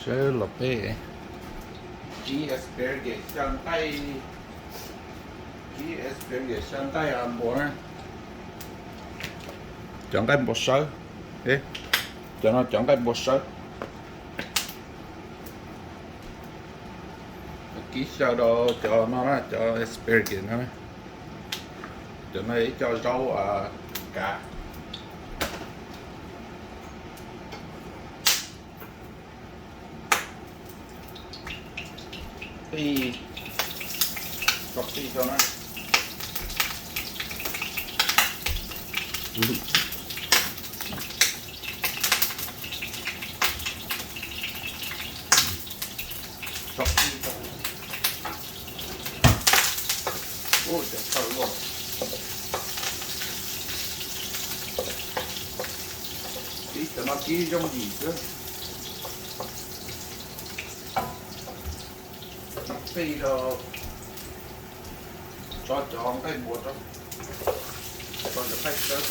Sawv los peb kib asparagus xyaw nqaij, kib asparagus xyaw nqaij npua na. Cov nqaij npua sawb, cov no cov nqaij npua sawb. Kib xyaw rau cov no na, cov asparagus no. Cov no ib co zaub kav. Qij, tso qij rau na. Tso qij rau. Ua cov tawm luaj. Kib cov no kib zoo yim xwb. Qij rau, tso cov nqaij npua rau, tso cov nqaij sawb.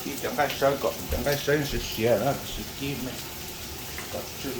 Kib cov nqaij sawb kom cov nqaij sawb siav siav na, tab sis kib me kom tsw.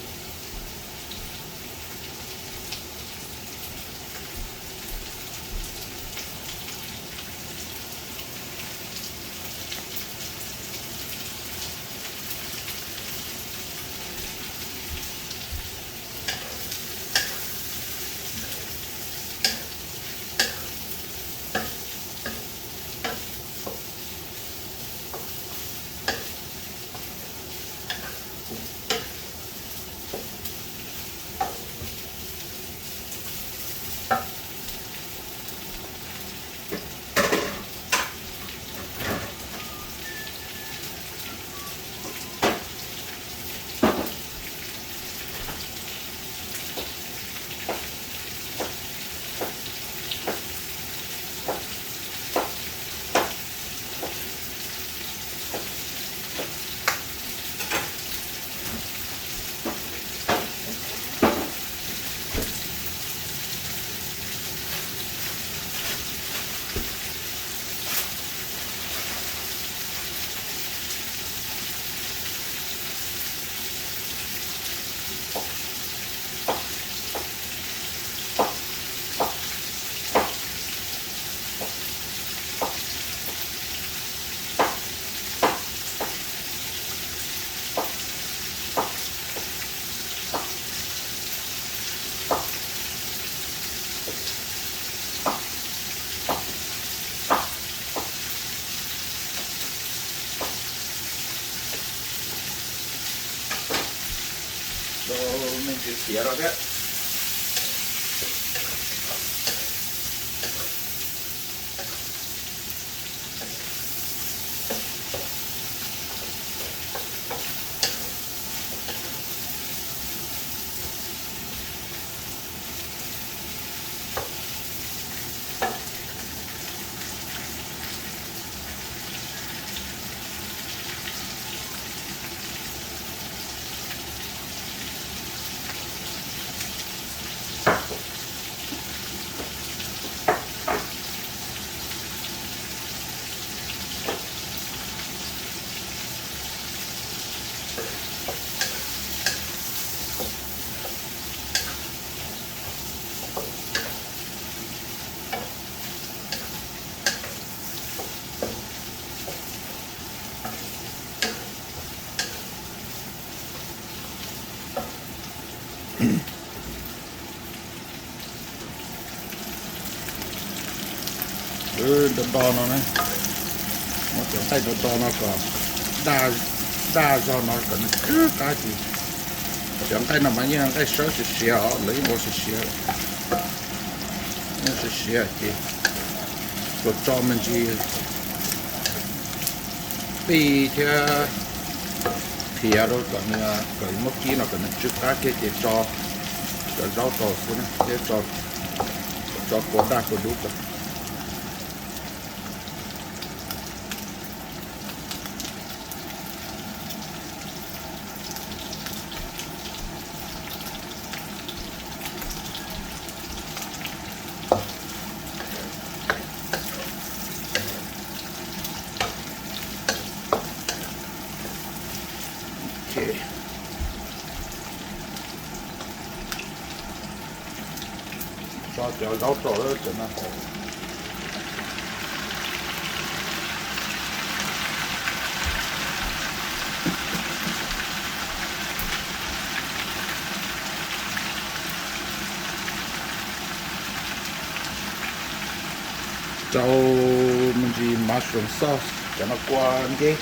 Rau me ntsis xiav rau thiab. Nto nto no na, muab cov nqaij nto nto no kom daj, daj zog no kom nws tsw qab ces. Cov nqaij no mas yeej nqaij sawb siav siav os, lawv yeej ua siav siav, yeej siav siav ces tsuas tso me ntsis qij thiab phiav rau kom nws, kom muab kib no kom nws tsw qab kiag ces tso cov zaub rau xwb na, thiab tso kua daj kua dub rau. Cov zaub rau cov no. Rau me ntsis mushroom sauce, cov no kua nkeb.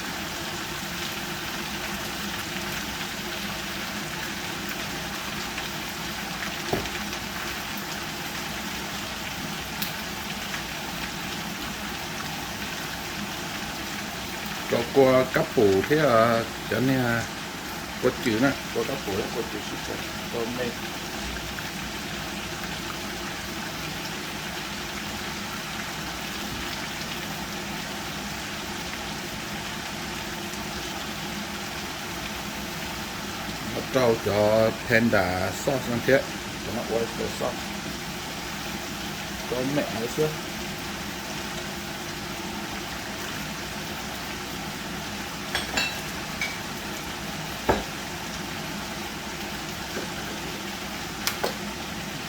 Rau kua kab pum thiab cov niag kua cws na, kua kab pum thiab kua cws sib txheem rau me. Rau cov panda sauce no thiab, cov no oyster sauce, rau meem lawm xwb.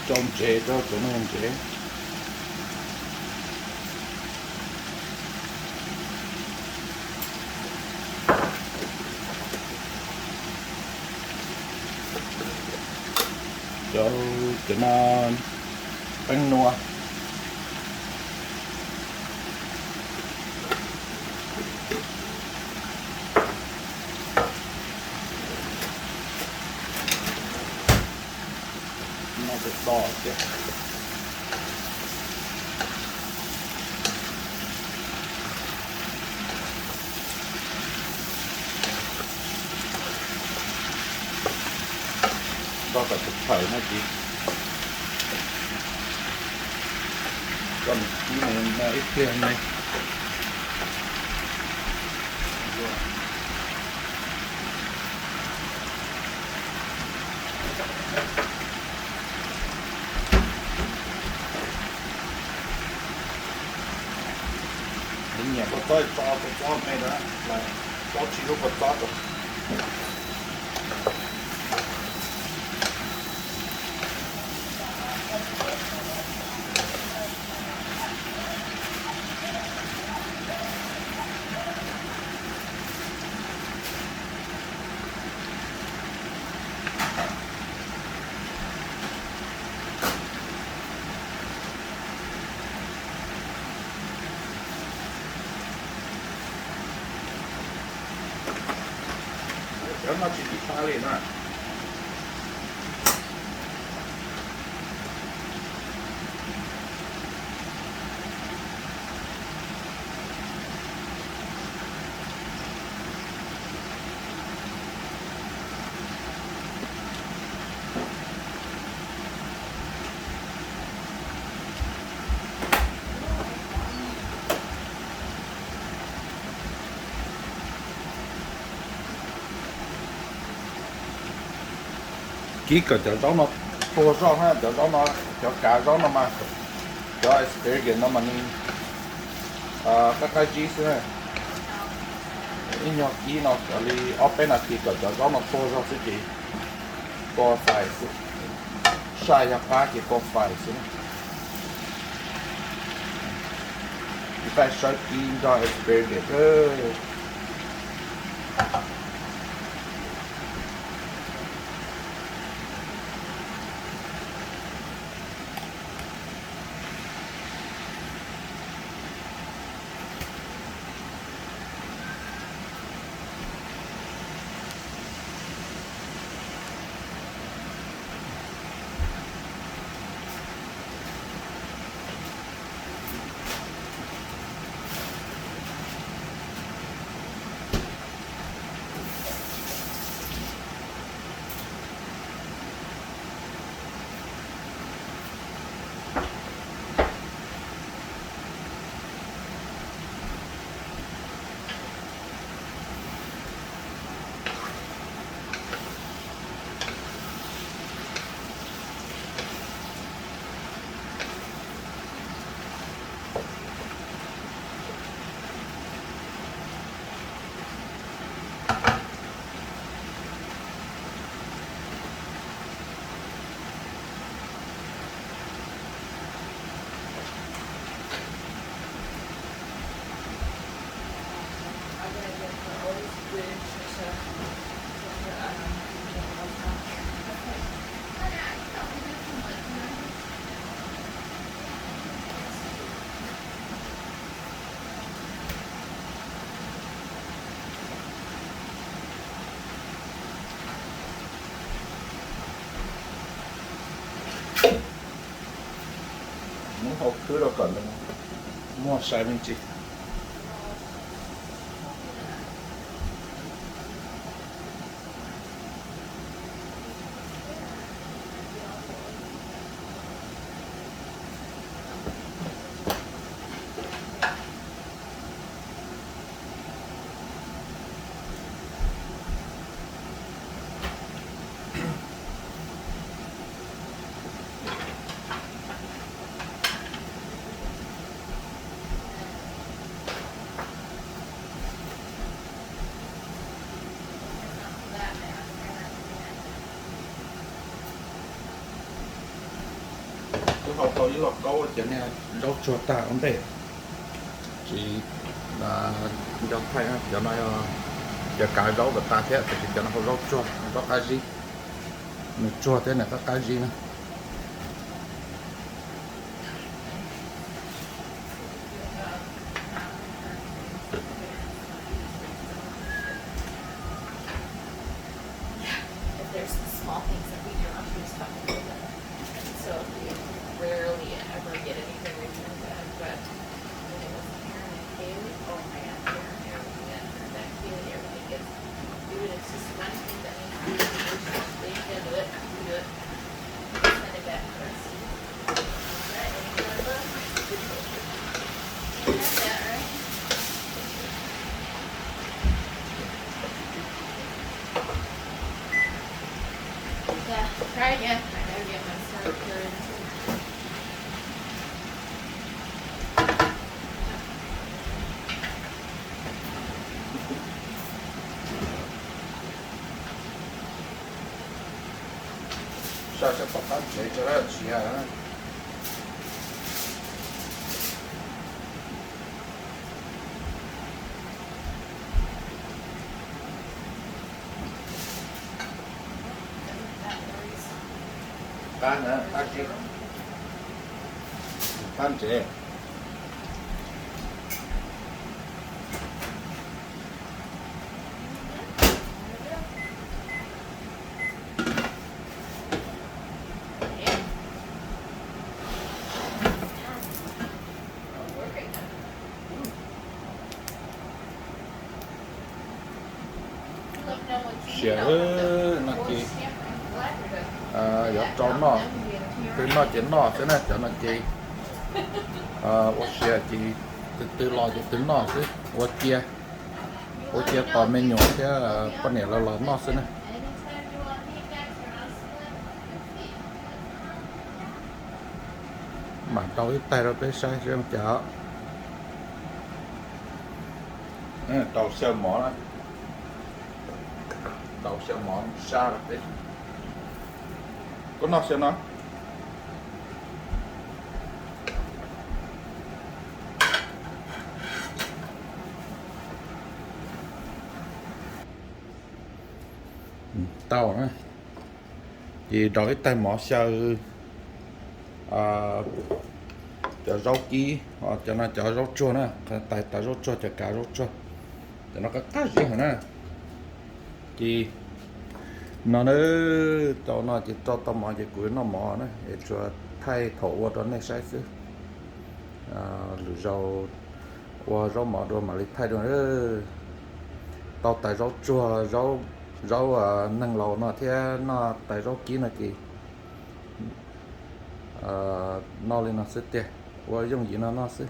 Rau ntsev, rau cov no ntsev. Rau cov no peeb nua. Nto kom tawm phawm no ces kib ib pliag me. Nyiam kua txob tso kua txob me na, tso tsis lub kua txob rau. Cov no tsis tim pab li na. Kib kom cov zaub no tuag zog na, cov zaub no, cov kav zaub no mas, cov asparagus no mas nws qab qab zib xwb na. Ib nyuag kib no cov li ob peb nas this kom cov zaub no tuag zog xwb ces kua fais xwb. Sai yog qab ces kua fais xwb na. Kuv thaij sawb kib nrog asparagus. Muab hau khwb rau kom nws muaj sai me ntsis. Twb hau tau ib lo kaub ces niag zaub tsuag tag ua ntej. Tsis nco thaij, cov no yog cov kav zaub kom tas thiab, tiam sis cov no hau zaub tsuag, zaub qab zib. Nws tsuag thiab nws qab qab zib na. Saib saib pom qab tsev tso, tsis yog. Qab na, qab tsev. Siav no ces yuav rau noj, twg noj ces noj xwb na, cov no ces ua siav ces twg twg los ces twg noj xwb, ua cia, ua cia tos me nyuam thiab poj niam lawv los noj xwb na. Mam rau ib taig rau peb saib seb zoo cas. Rau xyaw mov, rau xyaw mov sab rau peb. Koj noj xyaw no. Tau na. Ces rau ib taig mov xyaw cov zaub kib, cov no cov zaub tsuag na, tais zaub tsuag, cov kav zaub tsuag, cov no qab qab zib heev na. Ces no na, tau no ces rau tau mov ces kuv noj mov na, es tsuas thaij thaum ua rau nej saib xwb. Lwm zaus ua zaub mov dua mam li thaij dua. Tau tais zaub tsuag, zaub neeg laus no thiab noj tais zaub kib no ces noj li no xwb tiag, ua yooj yim no noj xwb.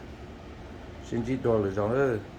Sib ntsib dua lwm zaus na.